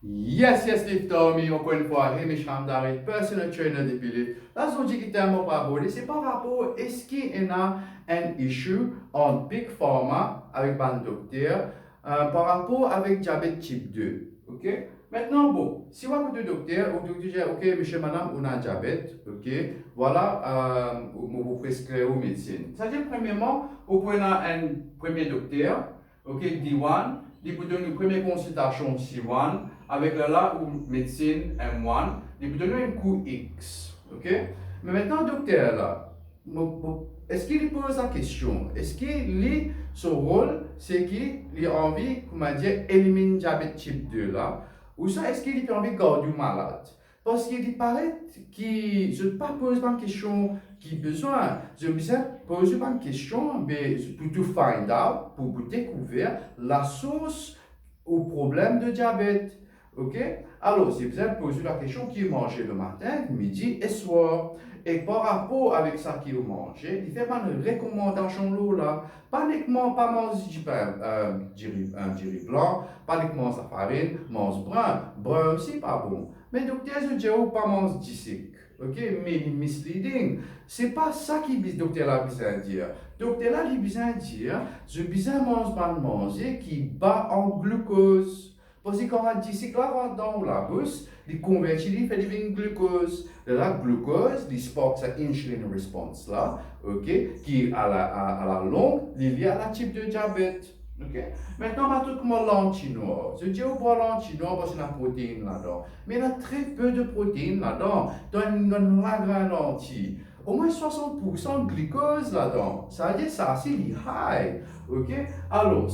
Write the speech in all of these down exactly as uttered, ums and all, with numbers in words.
Yes, yes, Lift Army, ankor enn fwa, Hamish Hamdari, personal trainer depi Lift. La, zordi ki tem mo pou aborde, se par rapor eski ena enn issue ant Big Pharma avek bann dokter, euh, par rapor avek diabet tip de, ok? Mintnan, bon, si ou al kot dokter, ou dokter dir, ok, misie, madam, ou ena diabet, ok, vwala, euh, ou, mo pou preskrir ou medsin. Savedir, premierman, ou pou ena enn premie dokter, ok, D one, li pou donn ou premie konsiltasion C one, avek la, la ou medsin M one, li pou donn ou enn kou X, ok? Me mintnan, dokter la, mo, mo, eski li poz la kestion? Eski li, so rol, se ki li anvi, koumadir, eliminn diabet tip de la, ouswa eski li pe anvi gard ou malad? Parski li paret ki zot pa poz bann kestion ki bizin. Zot bizin poz bann kestion, be, pou to find out, pou, pou dekouver lasours ou problem de diabet. Ok? Alor, li bizin poz la kestion ki ou manze lematin, midi e swar. E par rapor avek sa ki ou manze, li fer bann rekomandasion lor la. Pa nikman pa manz dipin, euh, diri, euh, diri blan, pa nikman manz lafarin, manz brin. Brin osi pa bon. Me dokter, zot dir ou pa manz disik. Ok? Me li misleading. Se pa sa ki bi-, dokter la bizin dir. Dokter la, li bizin dir, zot bizin manz bann manze ki ba an glukoz. Parski kan disik la rant dan ou labous, li konverti li, fer li vinn glukoz. Lerla glukoz, li spark sa insulin response la, ok, ki a la, a, a la long, li lie a la tip de diabet. Ok? Mintnan, bann trik kouma lanti nwar. Zot dir ou bwar lanti nwar parski ena protein ladan. Me ena tre pe de protein ladan. Dan enn, dan enn lagrin lanti, omwin swasant poursan glikoz ladan. Savedir sa si li high. Ok? Alor,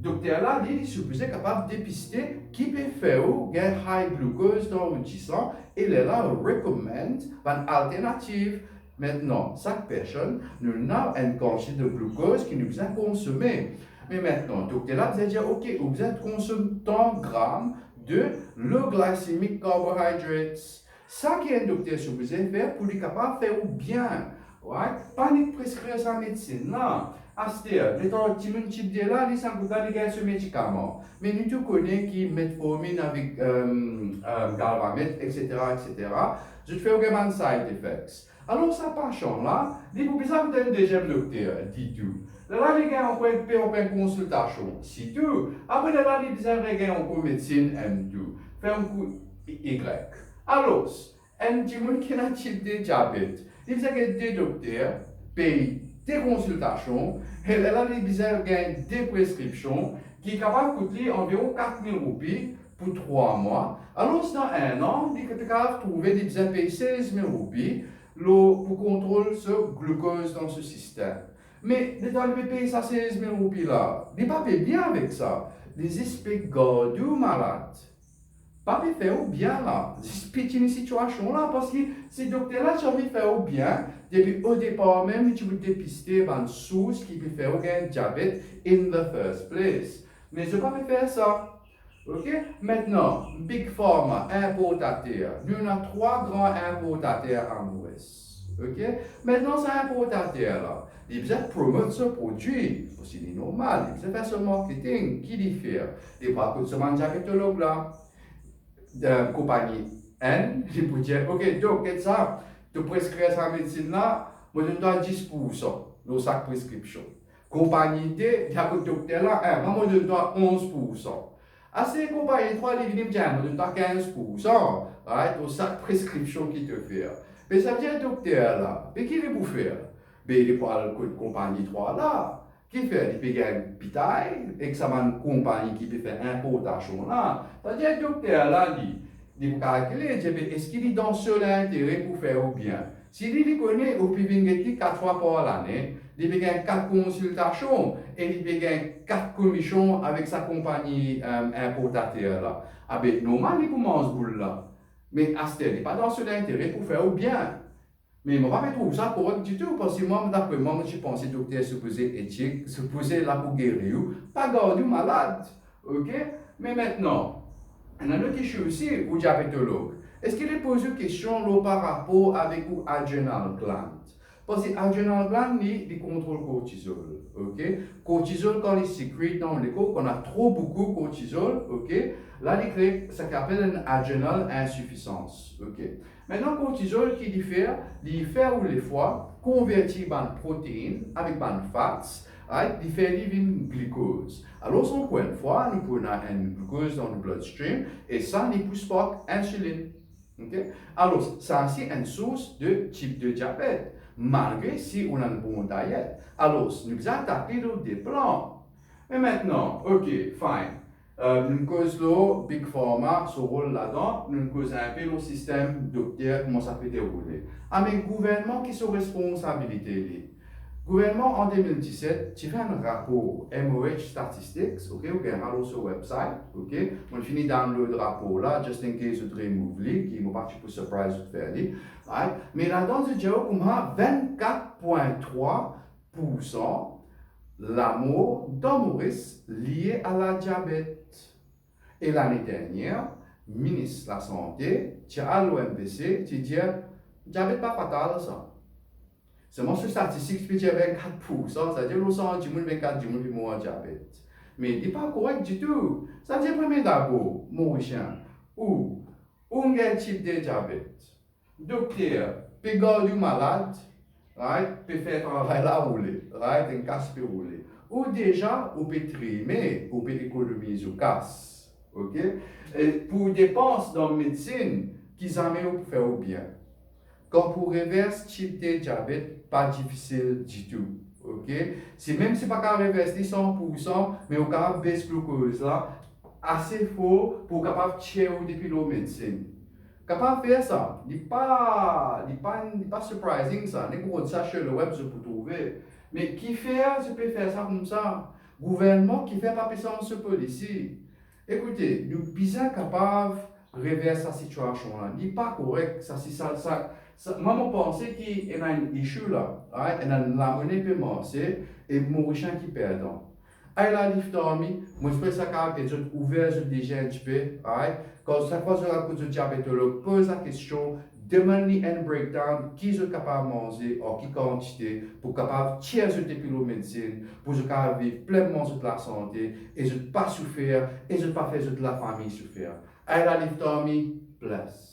dokter la, li, li sipoze kapav depiste ki pe fer ou gagn high glukoz dan ou disan, e lerla rekomann bann alternativ. Mintnan, sak personn, nou ena enn kantite de glukoz ki nou bizin konsome. Me mintnan, dokter la bizin dir, ok, ou bizin konsom tan gram de low glycemic carbohydrates. Sa ki enn dokter sipoze fer pou li kapav fer ou bien. Right? Pa nek preskrir sa medsin la. Aster, letan timoun tip de la, li sann kout la, li gagn so medikaman. Me nou tou kone ki metformin avek, euh, euh, galvamet, et cetera, et cetera, zot fer ou gagn bann side effects. Alor, sa pasian la, li pou bizin al kot enn deziem dokter, ditou. Lerla, li gagn ankor enn pe, ankor enn konsiltasion, sitou. Apre lerla, li bizin regagn ankor medsin M two, fer enn kou Y. Alor, enn dimoun ki ena tip de diabet, li bizin gagn de dokter, pey de konsiltasion, e lerla, li bizin gagn de preskripsion ki kapav kout li anviron kat mil roupi pou trwa mwa. Alor, dan enn an, li pe kapav trouve li bizin pey sez mil roupi lor, pou kontrol so glukoz dan so sistem. Me letan li pe pey sa sez mil roupi la, li pa pe bien avek sa. Li zis pe gard ou malad. Pa pe fer ou bien la. Zis pitini sitiasion la, parski si dokter la ti anvi fer ou bien, depi o depar mem, li ti pou depiste bann sours ki pe fer ou gagn diabet in the first place. Me zot pa pe fer sa. Ok? Mintnan, Big Pharma, inportater. Nou ena trwa gran inportater Anwes. Ok? Mintnan, sa inportater la, li bizin promot so prodwi, parski li normal, li bizin fer so marketing. Ki li fer? Li pou al kot so bann diabetolog la, de konpagni N, li pou dir, ok, donk, get sa, to preskrir sa medsin la, mo donn twa dis poursan lor sak preskripsion. Konpagni de, li al kot dokter la, eh, mo donn twa onz poursan. Aster konpagni trwa, li vini, li dir, mo donn twa kinz poursan, right, lor sak preskripsion ki to fer. Me savedir dokter la, me ki li pou fer? Me li pou al kot konpagni trwa la. Kifer? Li pe gagn pitay ek sa bann konpagni ki pe fer inportasion la. Savedir dokter la, li, li pou kalkile, dir, be eski li dan so lintere pou fer ou bien? Si li, li kone ou pe vinn get li kat fwa par lane, li pe gagn kat konsiltasion e li pe gagn kat komision avek sa konpagni, eh, inportater la. Abe, normal li pou manz boul la. Me aster, li pa dan so lintere pou fer ou bien. Me mo pa pe trouv sa korek ditou, parski mwa, dapre mwa, mo ti panse dokter sipoze etik, sipoze la pou geri ou, pa gard ou malad. Ok? Me mintnan, ena lot issue osi, ou diabetolog. Eski li poz ou kestion lor par rapor avek ou adrenal gland? Parski adrenal gland li, li kontrol kortizol, ok? Kortizol, kan li secrete dan lekor, kan ena tro boukou kortizol, ok, la li kree sa ki apel enn adrenal insifizans, ok? Aster kortizol ki li fer, li fer ou lefwa konverti bann protein avek bann fats, right? Li fer li vinn glikoz. Alor, ankor enn fwa, nou pou ena enn glikoz dan nou bloodstream, e sa, li pou spark insulin. Ok? Alor, sa se enn sours de tip de diabet, malgre si ou ena enn bon diet. Alor, nou bizin atak li lor de plan. Me aster, ok, fine. Euh, nou koz lor Big Pharma, so rol ladan, nou koz enpe lor sistem dokter, kouma sa pe deroule. Ah, me gouvernman, ki so responsabilite li? Gouvernman, an de mil diset, ti fer enn rapor, M O H Statistics, ok, ou gagn al lor so website, ok? Mo fini download rapor la, just in case zot remove li, ki mo pa ti pou surprise zot fer li, right? Me ladan, zot dir ou kouma vennkat pwin trwa poursan lamor dan Moris lie a la diabet. E lane dernie, minis lasante ti al lor M P C, ti dir, diabet pa fatal sa. Selman so statistik pe dir vennkat poursan, savedir lor san dimoun, vennkat dimoun pe mor ar diabet. Me li pa korek ditou. Savedir, premie dabor, Morisien, ou, ou gagn tip de diabet. Dokter pe gard ou malad, right? Pe fer travay la roule, right? Enn kas pe roule. Ou deza, ou pe trime, ou pe ekonomiz ou kas, ok? E pou depans dan medsinn, ki zame ou pou fer ou bien. Kan pou revers tip de diabet, pa difisil ditou, ok? Si mem si pa kapav revers li san poursan, me ou kapav bes glukoz la ase for pou kapav tir ou depi lor medsinn. Kapav fer sa, li pa, li pa, li pa surprising sa, nek rod sa lor web zot pou trouve. Me kifer zot pe fer sa koumsa? Gouvernman, kifer pa pe sanz so polisi? Ekoute, nou bizin kapav revers sa sitiasion la. Li pa korek, sa, si sa, sa, sa, mwa, mo panse ki ena enn issue la, right? Ena enn lamone pe marse, e Morisien ki perdan. Al lor Lift Army, mo espere sa kapav ed zot ouver zot lizye enn tipe, right? Kan sak fwa zot al kot zot diabetolog, poz la kestion, demann li enn breakdown, ki zot kapav manze, an ki kantite, pou kapav tir zot depi lor medsinn, pou zot kapav viv plenman zot lasante, e zot pa soufer, e zot pa fer zot lafami soufer. Al lor Lift Army, bless.